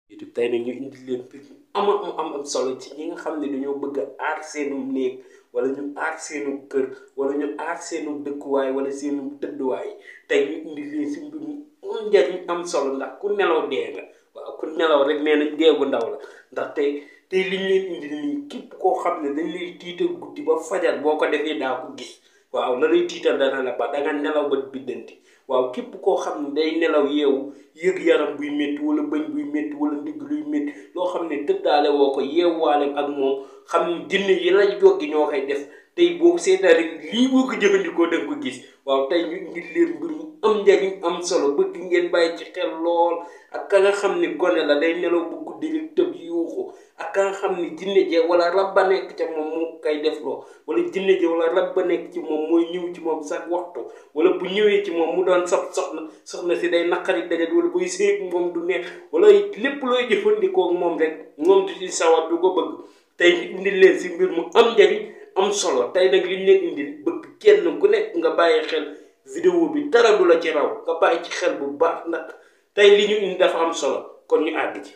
YouTube tey nag ñu indi leen mbir mu am solo ci ñi nga xam ne dañoo bëgg a aar seenu néeg wala ñu aar seenu kër wala ñu aar seenu dëkkuwaay wala seenu tëdduwaay tey ñu indi leen si mbir mu am njariñ am solo ndax ku nelaw dee nga waaw ku nelaw rek nee nañ deegu ndaw la ndax tey liñ leen indi nii képp koo xam ne dañ lay tiital guddi ba fajar boo ko defee daa ko gis waaw la lay tiital dana la ba danga nelaw ba biddanti waaw képp koo xam ne day nelaw yeewu yëg yaram buy métti wala bëñ buy métti wala ndigg luy métti loo xam ne tëddaale woo ko yeewaale ak moom xam ne jinne yi la joggi ñoo koy def tey boobu seetaane lii boo ko jëfandikoo da nga ko gis waaw tey ñu indi leen mbir mu am njariñ am solo bëgg ngeen bàyyi ci xel lool ak ka nga xam ne gone la day nelaw bu guddi rek tëb yuuxu ak ka nga xam ne jinne je wala rab ba nekk ca moom moo koy def loo wala jinne je wala rab ba nekk ci moom mooy ñëw ci moom sax waxtu wala bu ñëwee ci moom mu doon soxna si day naqari dajet wala buy séeg moom du neex wala lépp looy jëfandikoo moom rek moom du ci sawar du ko bëgg tey ñu indi leen si mbir mu am njariñ am solo tey nag liñ leen indi bëgg kenn ku nekk nga bàyyi xel vidéo bi dara du la ci raw nga bàyyi ci xel bu baax ndax tey li ñu indi dafa am solo kon ñu àgg ci.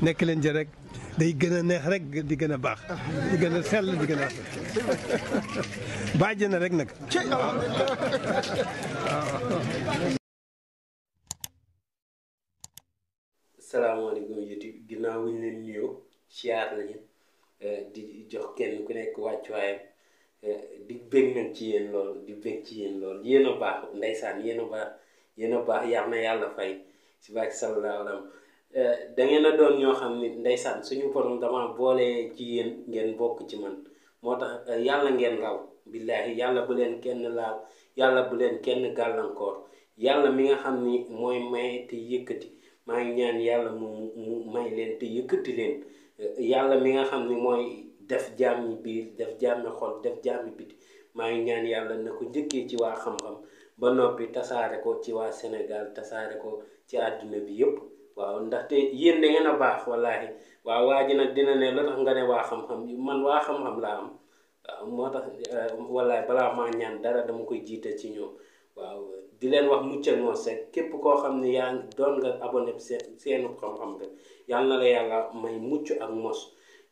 nekk leen ci rek day gën a neex rek di gën a baax di gën a sell di gën a bàjj na rek nag. salaamaaleykum YouTube ginnaaw wi ñu leen nuyoo siyaar lañu di jox kenn ku nekk wàccuwaayam di bég nañ ci yéen lool di bég ci yéen lool yéen a baax ndeysaan yéen a baax yar na yàlla fay si bàkk sallallahu alayhi wa sallam da ngeen a doon ñoo xam ni ndeysaan suñu borom dama boole ci yéen ngeen bokk ci man moo tax yàlla ngeen raw billaahi yàlla bu leen kenn laal yàlla bu leen kenn gàllankoor yàlla mi nga xam ni mooy may te yëkkati maa ngi ñaan yàlla mu may leen te yëkkati leen yàlla mi nga xam ni mooy def jàmmi biir def jàmmi xol def jàmmi biti maa ngi ñaan yàlla na ko njëkkee ci waa xam-xam ba noppi tasaare ko ci waa Sénégal tasaare ko ci àdduna bi yëpp waaw ndaxte yéen da ngeen a baax wallaahi waaw waa ji nag dina ne la tax nga ne waa xam-xam man waa xam-xam laa am waaw moo tax wallaahi balaa maa ñaan dara dama koy jiital ci ñoom waaw di leen wax mucc ak mos rek képp koo xam ne yaa doon nga abonné seenu xam-xam rek yal na la yàlla may mucc ak mos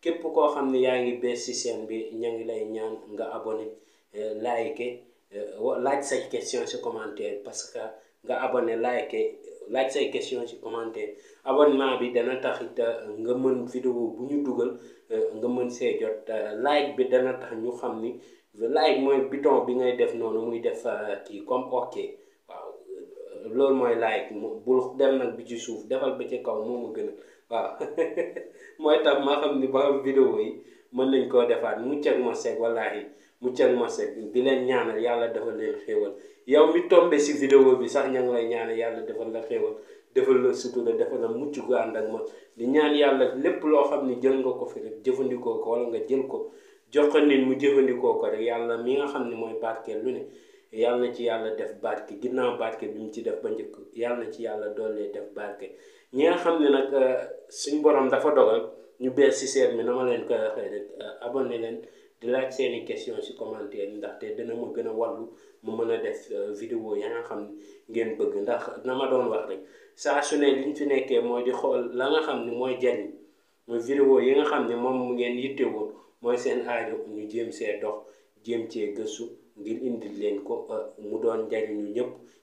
képp koo xam ne yaa ngi bees ci seen bi ña ngi lay ñaan nga abonné like laaj say question ci commentaire parce que nga abonné like laaj say question ci commentaire abonnement bi dana taxit nga mën vidéo bu ñu dugal nga mën see jot like bi dana tax ñu xam ni like mooy bouton bi ngay def noonu muy def kii comme ok waaw loolu mooy like bul dem nag bi ci suuf defal ba ci kaw moo ma gën a waaw mooy tax ma xam ni ba vidéo yi mën nañ koo defaat mucc ak mos rek wallaahi mucc ak mos rek di leen ñaanal yàlla defal leen xéewal yow mi tombé si vidéo bi sax ña ngi lay ñaanal yàlla defal la xéewal defal la sutura defal la mucc gu ànd ak mos di ñaan yàlla lépp loo xam ni jël nga ko fi rek jëfandikoo ko wala nga jël ko jox ko nit mu jëfandikoo ko rek yàlla mi nga xam ne mooy barkeel lu ne yàlla na ci yàlla def barke ginnaaw barke bi mu ci def ba njëkk yàlla na ci yàlla doole def barke ñi nga xam ne nag suñ borom dafa dogal ñu bees si seet mi na ma leen koy waxee rek abonné leen di laaj seeni question ci commentaire yi ndaxte dina ma gën a wàllu mu mën a def vidéo ya nga xam ne ngeen bëgg ndax na ma doon wax rek saa su ne liñ fi nekkee mooy di xool la nga xam ne mooy jariñ mooy vidéo yi nga xam ne moom ngeen yittewoo mooy seen aajo ñu jéem see dox jéem cee gëstu ngir indi leen ko mu doon jariñu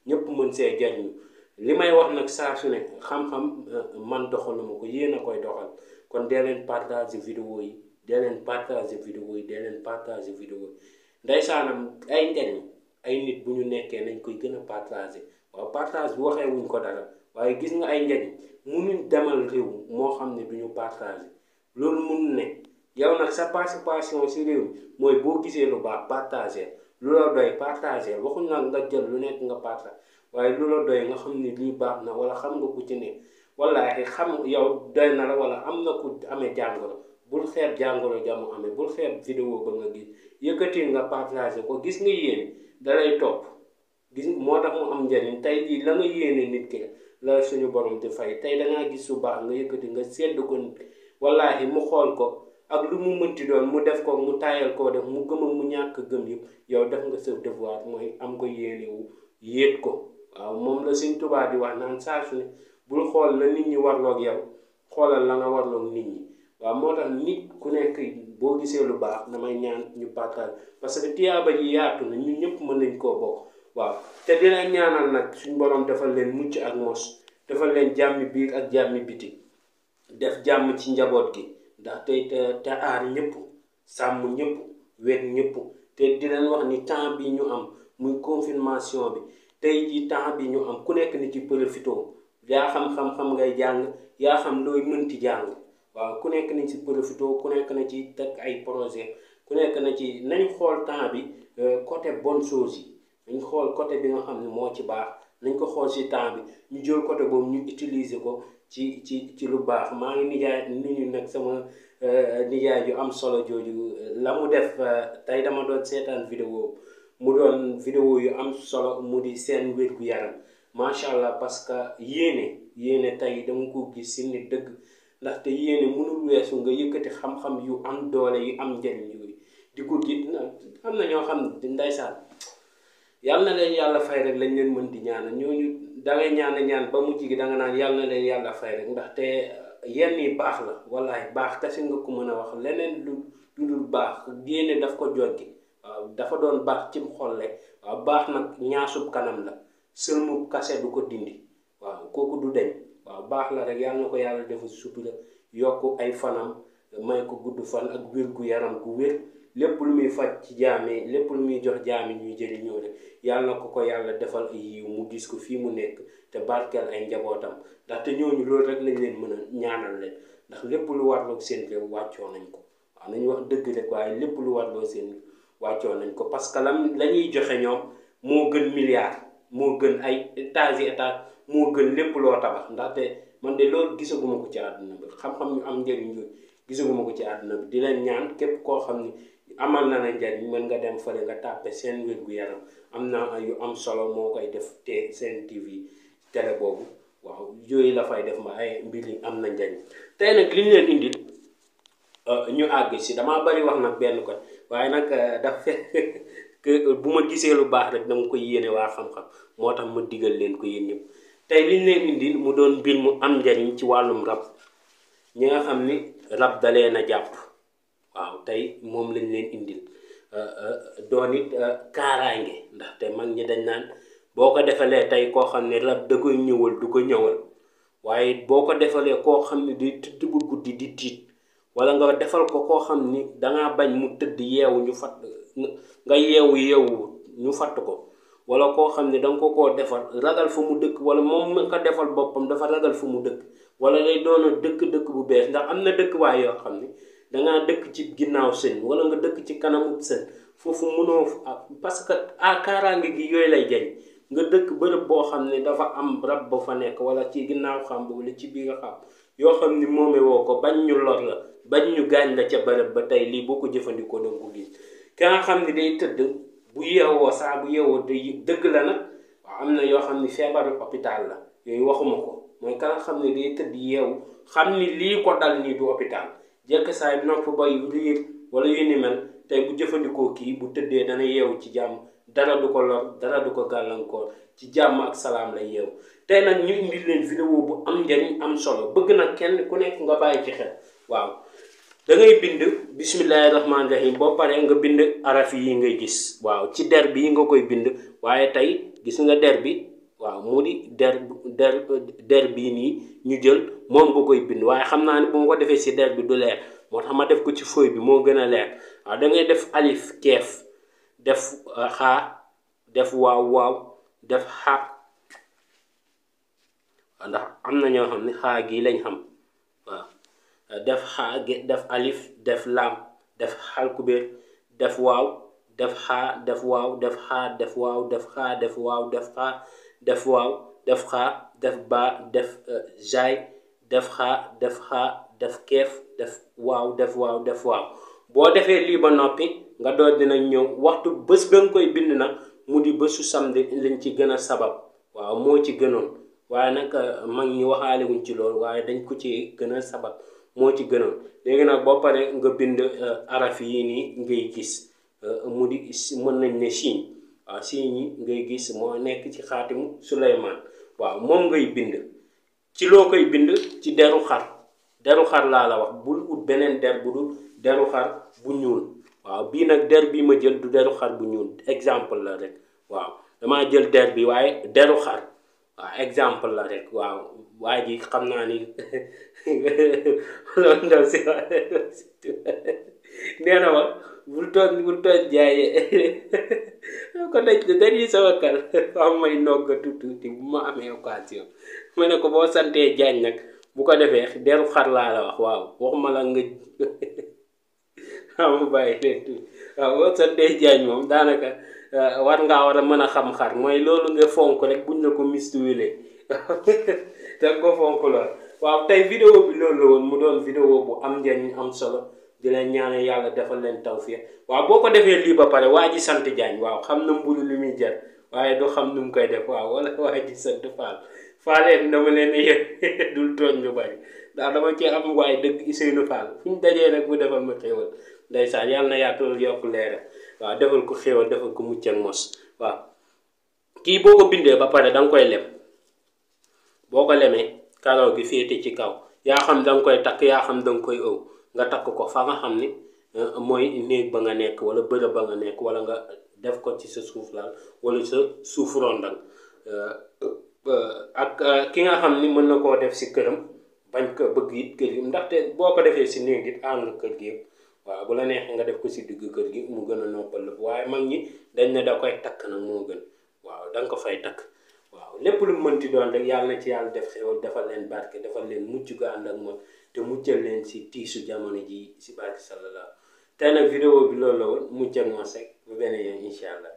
ñëpp mën see jariñu li may wax nag saa su ne xam-xam man doxaluma ko yéen a koy doxal kon dee leen partager vidéo yi dee leen partager vidéo yi dee leen partager vidéo yi ndeysaanam ay njariñ ay nit bu ñu nekkee nañ koy gën a partager waaw partage bu waxee wuñ ko dara waaye gis nga ay njariñ munuñ demal réew moo xam ne duñu partager loolu mun ne yow nag sa participation si réew mooy boo gisee lu baax partager lu la doy partager waxuñ nag nga jël lu nekk nga partage waaye lu la doy nga xam ne lii baax na wala xam nga ku ci ne wallaahi xam yow doy na la wala am na ku amee jàngoro bul xeeb jàngoro jamu amee bul xeeb vidéo ba nga gis yëkkati nga partager ko gis nga yéene dalay topp gis moo tax mu am njariñ tey jii la nga yéene nit ki la suñu borom di fay tey dangaa gis su baax nga yëkkati nga sedd ko nit wallaahi mu xool ko ak lu mu mënti doon mu def ko mu taayal koo def mu gëm mu ñàkk gëm yëpp yow def nga sa devoir mooy am ko yéene wu yéet ko waaw moom la Sëñ Tuubaa di wax naan saa su ne bul xool la nit ñi warloog yow xoolal la nga warloog nit ñi waaw moo tax nit ku nekk boo gisee lu baax damay ñaan ñu partage parce que tiyaaba ji yaatu na ñun ñëpp mën nañ koo bokk waaw te dina ñaanal nag suñ borom defal leen mucc ak mos defal leen jàmmi biir ak jàmmi biti def jàmm ci njaboot gi ndax tey te aar ñëpp sàmm ñëpp wekk ñëpp te di leen wax ni temps bi ñu am muy confirmation bi tey ji temps bi ñu am ku nekk ni ci profito yaa xam-xam ngay jàng yaa xam looy mënti jàng waaw ku nekk nañ ci profito ku nekk na ci teg ay projet ku nekk na ci nañ xool temps bi côté bonne chose yi nañ xool côté bi nga xam ne moo ci baax nañ ko xool ci temps bi ñu jël côté boobu ñu utiliser ko ci lu baax maa ngi nijaay nuyu nag sama nijaay ju am solo jooju la mu def tey dama doon seetaan vidéo mu doon vidéo yu am solo mu di seen wér-gu-yaram macha allah parce que yéene tey dama ko gis si nit dëgg ndaxte yéene mënul weesu nga yëkkati xam-xam yu am doole yu am njëriñ yooyu di ko gis am na ñoo xam ne ndeysaan yàlla na leen yàlla fay rek lañ leen mën di ñaanal ñooñu dangay ñaan ba mujj gi danga naan yàlla na leen yàlla fay rek ndaxte yenn yi baax la wallaay baax kese nga ko mën a wax leneen lu dul baax yéene daf ko joggi waaw dafa doon baax cim xolle waaw baax nag ñaasub kanam la sëlmub kase du ko dindi waaw kooku du deñ waaw baax la rek yàlla na ko yàlla defu sutura yokk ay fanam may ko gudd fan ak wér-gu-yaram gu wér lépp lu muy faj ci jaami lépp lu muy jox jaami ñuy jëriñoo rek yàlla na ko yàlla defal ay yiw mu gis ko fii mu nekk te barkeel ay njabootam ndaxte ñooñu loolu rek lañ leen mën a ñaanal leen ndax lépp lu warloog seen réew wàccoo nañ ko waaw nañu wax dëgg rek waaye lépp lu warloog seen wàccoo nañ ko parce que la ñuy joxe ñoom moo gën milliard moo gën ay étage moo gën lépp loo tabax ndaxte man de loolu gisaguma ko ci àdduna bi xam-xam ñu am njëriñ yooyu gisaguma ko ci àdduna bi di leen ñaan képp koo xam ni amal na la njariñ mën nga dem fële nga tàppe seen wér-gu-yaram am na yu am solo moo koy def te seen TV télé boobu waaw yooyu la fay def ma ay mbir yi am na njariñ tey nag li ñu leen indil ñu àgg si damaa bari wax nag benn ko waaye nag daf fekk bu ma gisee lu baax rek dama koy yéene waa xam-xam moo tax ma digal leen ko yéen ñëpp tey li ñu leen indil mu doon mbir mu am njariñ ci wàllum rab ñi nga xam ni rab da leen a jàpp waaw tey moom lañ leen indil doon it kaaraange ndaxte mag ñi dañ naan boo ko defalee tey koo xam ne rab da koy ñëwal du ko ñëwal waaye boo ko defalee koo xam ne di tëdd bu guddi di tiit wala nga defal ko koo xam ni dangaa bañ mu tëdd yeewu ñu fatt nga yeewu ñu fatt ko wala koo xam ne danga ko koo defal ragal fu mu dëkk wala moom nga ko defal boppam dafa ragal fu mu dëkk wala lay doon a dëkk bu bees ndax am na dëkk waay yoo xam ne dangaa dëkk ci ginnaaw sën wala nga dëkk ci kanamu sën foofu mënoo parce que kaaraange gi yooyu lay jëriñ nga dëkk bërëb boo xam ne dafa am rab ba fa nekk wala ci ginnaaw xam wala ci biir xam yoo xam ni moome woo ko bañ ñu lor la bañ ñu gaañ la ca bërëb ba tey lii boo ko jëfandikoo danga ko gis ka nga xam ne day tëdd bu yeewoo saa bu yeewoo day dëgg la nag waaw am na yoo xam ne feebaru hôpital la yooyu waxuma ko mooy ka nga xam ne day tëdd yeewu xam ni lii ko dal nii du hôpital jekk saay nopp bay riir wala yu ni mel tey bu jëfandikoo kii bu tëddee dana yeewu ci jàmm dara du ko lor dara du ko gàllankoor ci jàmm ak salaam lay yeewu tey nag ñu indi leen vidéo bu am njariñ am solo bëgg nag kenn ku nekk nga bàyyi ci xel waaw da ngay bind bismillahi rahmaani rahim boo paree nga bind araf yi ngay gis waaw ci der bi nga koy bind waaye tey gis nga der bi waaw mu di der bii nii ñu jël moom nga koy bind waaye xam naa ne bu ma ko defee si der bi du leer moo tax ma def ko ci feuille bi moo gën a leer waaw da ngay def alif keef def xaa def waaw def xa ndax am na ñoo xam ne xaa gii lañ xam waaw def xaa def alif def laam def xalkubeer def waaw def xaa def waaw def xaa def waaw def xaa def waaw def xaa def waaw def xaa def baa def jaay def xaa def keef def waaw def waaw boo defee lii ba noppi nga doon dina ñëw waxtu bés ba nga koy bind nag mu di bésu samedi lañ ci gën a sabab waaw moo ci gënoon waaye nag mag ñi waxaale wuñ ci loolu waaye dañ ko ci gën a sabab moo ci gënoon léegi nag boo paree nga bind araf yi nii ngay gis mu di mën nañ ne Chine waaw Chine yi ngay gis moo nekk ci xaatimu Suleymaan waaw moom ngay bind ci loo koy bind ci deru xar laa la wax bul ut beneen der bu dul deru xar bu ñuul waaw bii nag der bi ma jël du deru xar bu ñuul exemple la rek waaw damaa jël der bi waaye deru xar waaw exemple la rek waaw waa ji xam naa ni loolu ndaw si nee na ma bul toog jaayee ko dañuy sama kal am may nogga tuuti bu ma amee occasion ma ne ko boo santee jaañ nag bu ko defee deru xar laa la wax waaw waxuma la nga am bàyyi leen tuuti waaw boo santee jaañ moom daanaka war a mën a xam xar mooy loolu nga fonk rek buñ la ko mistuwile da ko fonk la waaw tey vidéo bi loolu la woon mu doon vidéo bu am njariñ am solo di leen ñaanal yàlla defal leen tawfiq waaw boo ko defee lii ba pare waa ji sant Jaañ waaw xam na mburu li muy jar waaye du xam nu mu koy def waaw wala waa ji sant Faal leen dama leen yëg dul tooñ lu bari ndax dama cee am waaye dëgg Ousseynou Fall fu ñu dajee rek mu defal ma xéewal ndeysaan yàlla na yàlla yokk leera waaw defal ko xéewal defal ko mucc ak mos waaw kii boo ko bindee ba pare da nga koy lem boo ko lemee karaw gi féete ci kaw yaa xam da nga koy takk yaa xam da nga koy ëw nga takk ko fa nga xam ni mooy néeg ba nga nekk wala bërëb ba nga nekk wala nga def ko ci sa suuf laal wala sa suuf rondal ak ki nga xam ni mën na koo def si këram bañ ko bëgg it kër gi ndaxte boo ko defee si néeg it aar nga kër gi yëpp waaw bu la neexee nga def ko si digg kër gi mu gën a noppal la waaye mag ñi dañ ne da koy takk nag moo gën waaw da nga ko fay takk waaw lépp lu mënti doon rek yàlla na ci yàlla def xewal defal leen barke defal leen mucc gu ànd ak moom te muccal leen si tiisu jamono ji si barke sallallahu tey nag vidéo bi loolu la woon mucc ak mos rek bu beneen yoon incha allah